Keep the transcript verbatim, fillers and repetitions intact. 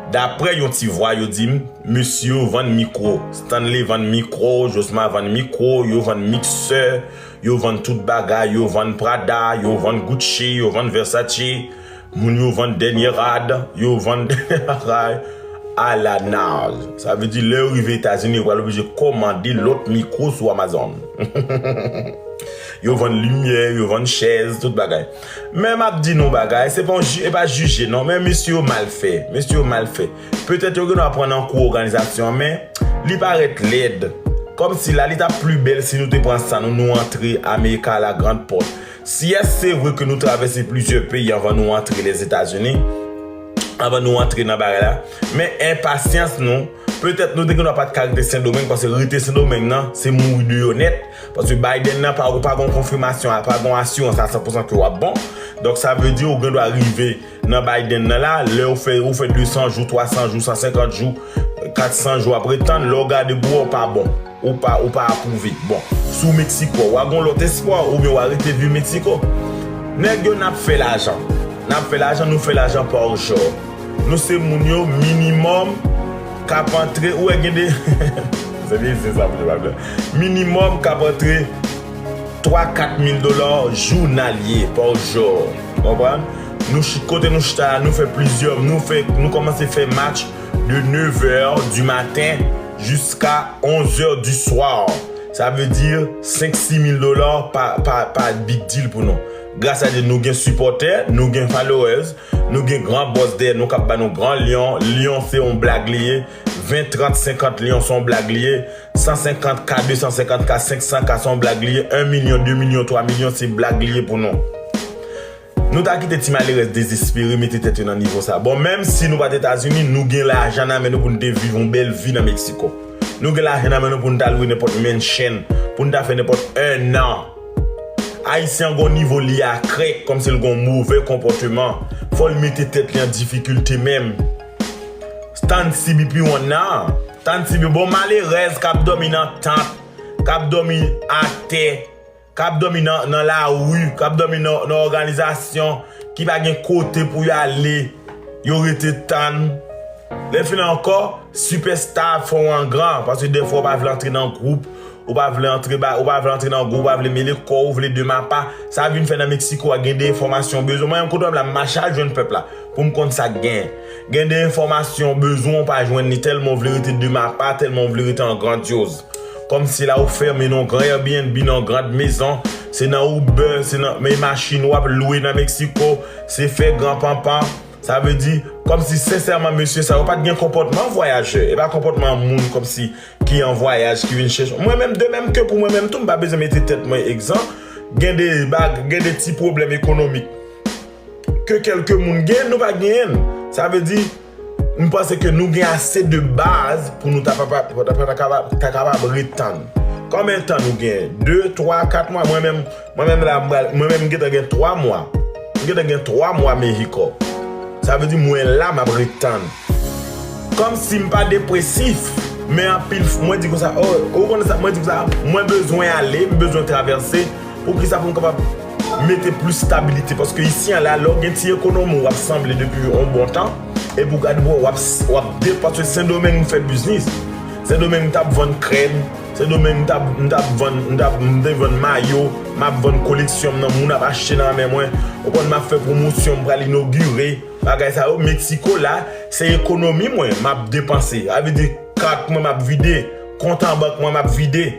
Daprè yon ti vwa, yo di m, mesye yo vann mikwo. Stanley vann mikwo, Josma vann mikwo, yo vann miksè, yo vann tout bagay, yo vann Prada, yo vann Gucci, yo vann Versace, moun yo vann dènye rad, yo vann ala naj. Sa vle di, lè yo rive Etazini, yo pral oblije kòmande lòt mikwo sou Amazon. Yo vann limyè, yo vann chèz, tout bagay. Men m ap di nou bagay, se pa yon ji-, e pa jije non, men mesye yo mal fè, mesye yo mal fè. Petèt yo gen dwa pran nan kou òganizasyon an, men li parèt lèd. Kòmsi la, li t ap pli bèl si nou te pran san nou, nou antre Amerika la grand pòt. Si yes, se vre ke nou travèse plizyè peyi anvan nou antre Lèzetazini, anvan nou antre nan bagay la, men enpasyans nou, petèt nou te gen dwa pa t ka rete Sendomeng, paske rete Sendomeng nan, se mouri deyò nèt. Paske Biden nan pa, ou pa gon konfimasyon, pa gon asirans a san pou san ke w ap bon. Donk, sa vle di ou gen dwa rive nan Biden nan la, lè ou fè, ou fè de san jou, twa san jou, san senkant jou, kat san jou ap ret tann, lè w gade pou wè ou pa bon, ou pa, ou pa apwouve. Bon, si w Meksiko, w a gon lòt espwa, oubyen w a rete viv Meksiko. Nèg yo, n ap fè lajan. N ap fè lajan, nou fè lajan pa jou. Nou se moun yo, minimòm, k ap antre, ou wè gen de, se byen, se sa, pou te pa blan. Minimòm k ap antre twa, kat mil dola jounalye pa jou. Konprann? Nou chi-, kote nou chita la, nou fè plizyè, nou fè, nou kòmanse fè match de neuf heures du matin jusqu'à onze heures du soir. Sa vle di senk, sis mil dola pa, pa, pa big deal pou nou. Gras a Dye, nou gen sipòtè, nou gen followers, nou gen gran bòs dèyè nou k ap ba nou gran lyon. Lyon se yon blag li ye. Ven, trant, senkant lyon se yon blag li ye. San senkant K, de san senkant K, senk san K se yon blag li ye. En milyon, de milyon, twa milyon se blag li ye pou nou. Nou ta kite ti malerèz dezespere mete tèt yo nan nivo sa. Bon, menm si nou pa t Etazini, nou gen lajan nan men nou pou nou te viv yon bèl vi nan Meksiko. Nou gen lajan nan men nou pou nou ta lwe nenpòt mansion, pou nou ta fè nenpòt ennan. Ayisyen an gon nivo li a krèk, kòmsi l gon move konpòteman. Fò l mete tèt li an difikilte menm. Tann C B P one nan. Tann C B P, bon malerèz k ap dòmi nan tant, k ap dòmi atè, k ap dòmi nan, nan lari, k ap dòmi nan, nan òganizasyon, ki pa gen kote pou y ale, yo rete tann. Lè fini ankò, sipèsta fè w an gran, paske dèfwa w pa vle antre nan gwoup, ou pa vle antre ba, ou pa vle antre nan gwoup, ou pa vle mele kò w, ou vle de mapa. Sa vin fè nan Meksiko a gen de enfòmasyon w bezwen. Mwen menm kote w ap la, m mache al jwenn pèp la pou m konn sa k genyen. Gen de enfòmasyon w bezwen, w pa jwenn li, tèlman w vle rete de mapa, tèlman w vle rete an grandyoz. Kòmsi la ou fèmen nan yon gran Airbnb, nan yon grand mezon, se nan Uber, se nan, men machin w ap lwe nan Meksiko, se fè gran panpan. Sa vle di, kòmsi sensèman, mesye sa yo pa t gen konpòtman vwayajè, e pa konpòtman moun kòmsi ki an vwayaj, ki vin chèche. Mwen menm, de menm ke pou mwen menm tou, m pa bezwen mete tèt mwen egzan. Gen de bag, gen de ti pwoblèm ekonomik ke kèlke moun gen, nou pa genyen l. Sa vle di, m panse ke nou gen ase de baz pou nou ta, pa, pa, ta, ta, ta kapab, ta kapab ret tann. Konbyen tan nou gen? De, twa, kat mwa? Mwen menm, mwen menm la, mwen menm m gentan gen twa mwa. M gentan gen twa mwa Mehiko. Sa vle di mwen la, m ap ret tann. Kòmsi m pa depresif, men anpil f-, mwen di konsa, oh, ou konnen sa, mwen di konsa, mwen bezwen ale, m bezwen travèse. Poukisa pou m kapab mete plis stabilite? Paske isi an la, lè w gen ti ekonomi w ap sanble depi yon bon tan, epi w gade w ap, w ap depanse. Sendomeng m fè biznis. Sendomeng m t ap vann krèm. Sendomeng m t ap, m t ap vann, m t ap, m te vann mayo. M ap vann koleksyon m nan, moun ap achte nan men mwen. Ou konn m ap fè pwomosyon, m pral inogire bagay sa yo. Meksiko la, se ekonomi mwen, m ap depanse. Sa vle di kat mwen m ap vide, kont an bank mwen m ap vide.